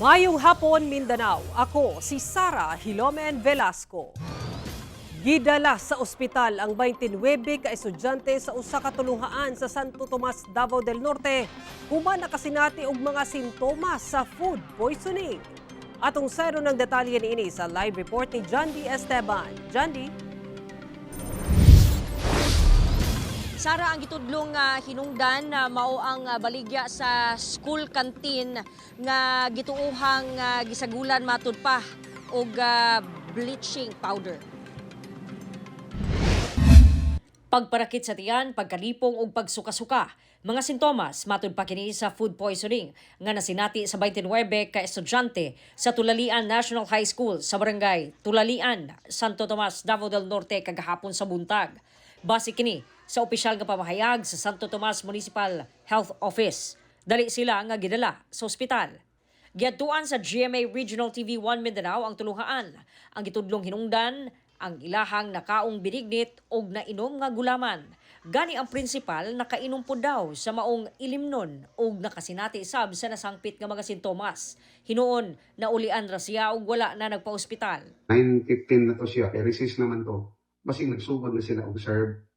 Mayong hapon, Mindanao. Ako si Sara Hilomen Velasco. Gidala sa ospital ang 29 ka estudyante sa usa ka tulunghaan sa Santo Tomas, Davao del Norte human nakasinati og mga sintomas sa food poisoning. Atong sayron ng detalye niini sa live report ni John D. Esteban. John D. Sara, ang gitudlong nga hinungdan na mao ang baligya sa school canteen nga gituohang gisagulan matud pa og bleaching powder. Pagparakit sa tiyan, pagkalipong ug pagsukasuka. Mga sintomas matud pa kini sa food poisoning nga nasinati sa 29 ka estudyante sa Tulalian National High School sa barangay Tulalian, Santo Tomas, Davao del Norte kagahapon sa buntag. Base kini sa opisyal nga pamahayag sa Santo Tomas Municipal Health Office. Dali sila nga gidala sa ospital. Giadtuan sa GMA Regional TV 1 Mindanao ang tulunghaan. Ang gitudlong hinungdan, ang ilahang nakaong binignit og nainom nga gulaman. Gani ang prinsipal nakainom po daw sa maong ilimnon og nakasinati sab sa nasangpit nga mga sintomas. Hinuon, naulian ra siya og wala na nagpa-ospital. 9:15 na to siya, kay recess naman to. Basig nagsugod na sila og serve.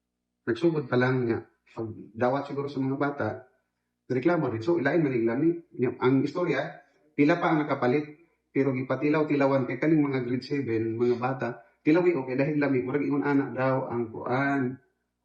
Nagsugod pa lang nga, pag dawat siguro sa mga bata, reklamo rin. So, ilain man lami. Ang istorya, pila pa ang nakapalit, pero gipatilaw-tilawan kay kaning mga grade 7, mga bata, tilawi okay dahil lami, murag ingon anak daw ang kuan.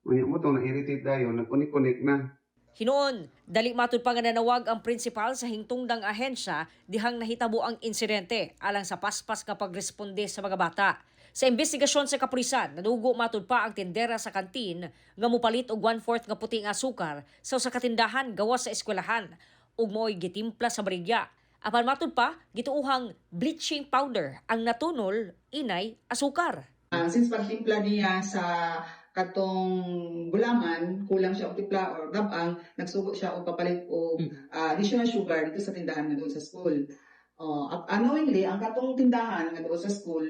Unya mo to na-irritate dayon, nagkunik-kunik na. Hinuon, dali matud pa nga nanawag ang prinsipal sa hingtungdang ahensya dihang nahitabo ang insidente alang sa paspas nga pagresponde sa mga bata. Sa investigasyon sa kapulisan, nadugo matud pa ang tindera sa kantin nga mopalit og 1/4 nga puti nga asukar sa usa ka tindahan gawas sa eskwelahan ug mo'y gitimpla sa barigya. Apan matud pa, gituohang bleaching powder ang natunol inay asukar. Since pagtimpla niya sa katong gulaman, kulang siya og timpla or gabang, nagsugo siya og papalit og additional sugar dito sa tindahan nga doon sa school. Unknowingly, ang katong tindahan nga doon sa school,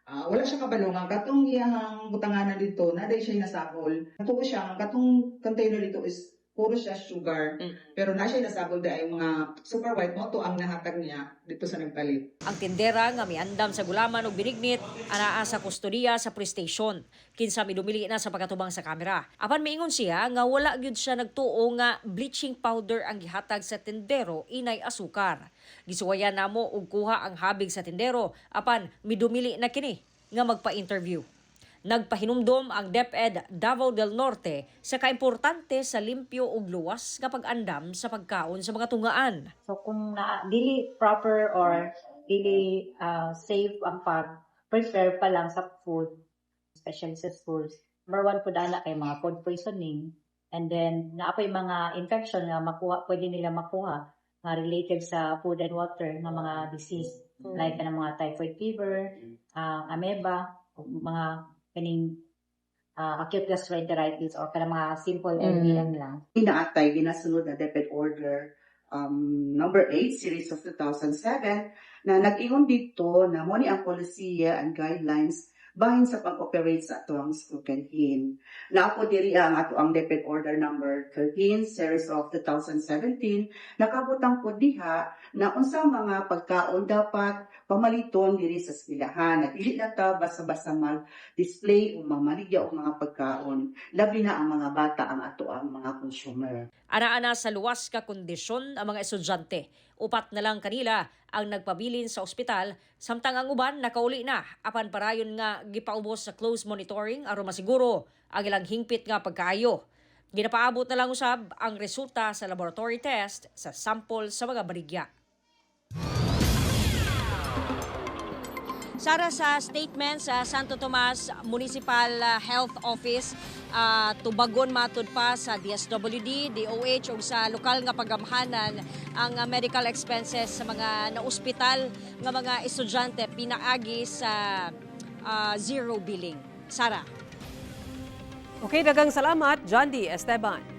wala siya kabalo nga katong iyahang butanganan dito, na siya nasakol. Tuo siya, ang katong container dito is puro siya sugar. Pero na siya nasakol dahil mga super white mo to ang nahatag niya dito sa nagpalit. Ang tindera nga miandam sa gulaman og binignit anaa sa kustodiya sa police station. Kinsa midumili na sa pagkatubang sa kamera. Apan miingon siya nga wala gyud siya nagtuo nga bleaching powder ang gihatag sa tindero inay asukar. Gisuwayan namo og kuha ang habig sa tindero apan midumili na kini nga magpa-interview. Nagpahinumdom ang DepEd Davao del Norte sa kaimportante sa limpyo ug luwas nga pag-andam sa pagkaon sa mga tungaan. So kung na, dili proper or dili safe ang pag-prepare pa lang sa food, especially sa schools, number one po ana kay mga food poisoning and then naa pa'y mga infection nga makuha, pwede nila makuha nga related sa food and water nga mga disease like kanang mga typhoid fever, amoeba, mga kaning acute gastroenteritis or kanang mga simple LBM lang. Inaatay ginasunod na DepEd Order number 8 series of 2007 na nag-ingon dito na mo ni ang policy and guidelines bahin sa pag-operate sa atoang school canteen. Naa po diri ang ato ang DepEd Order number 13 series of 2017, nakabutang po diha na unsang mga pagkaon dapat pamaliton diri sa eskwelahan. Dili na ta basta-basta mag-display o mamaligya og mga pagkaon, labi na ang mga bata ang ato ang mga consumer. Ana-ana sa luwas ka kondisyon ang mga estudyante. Upat na lang kanila ang nagpabilin sa ospital samtang ang uban nakauli na apan parayon nga gipaubos sa close monitoring aron masiguro ang ilang hingpit nga pagkaayo. Ginapaabot na lang usab ang resulta sa laboratory test sa sample sa mga baligya. Sara, sa statement sa Santo Tomas Municipal Health Office, tubagon matud pa sa DSWD, DOH ug sa lokal nga pagamhanan ang medical expenses sa mga naospital nga mga estudyante pinaagi sa zero billing. Sara. Okay, daghang salamat, John D. Esteban.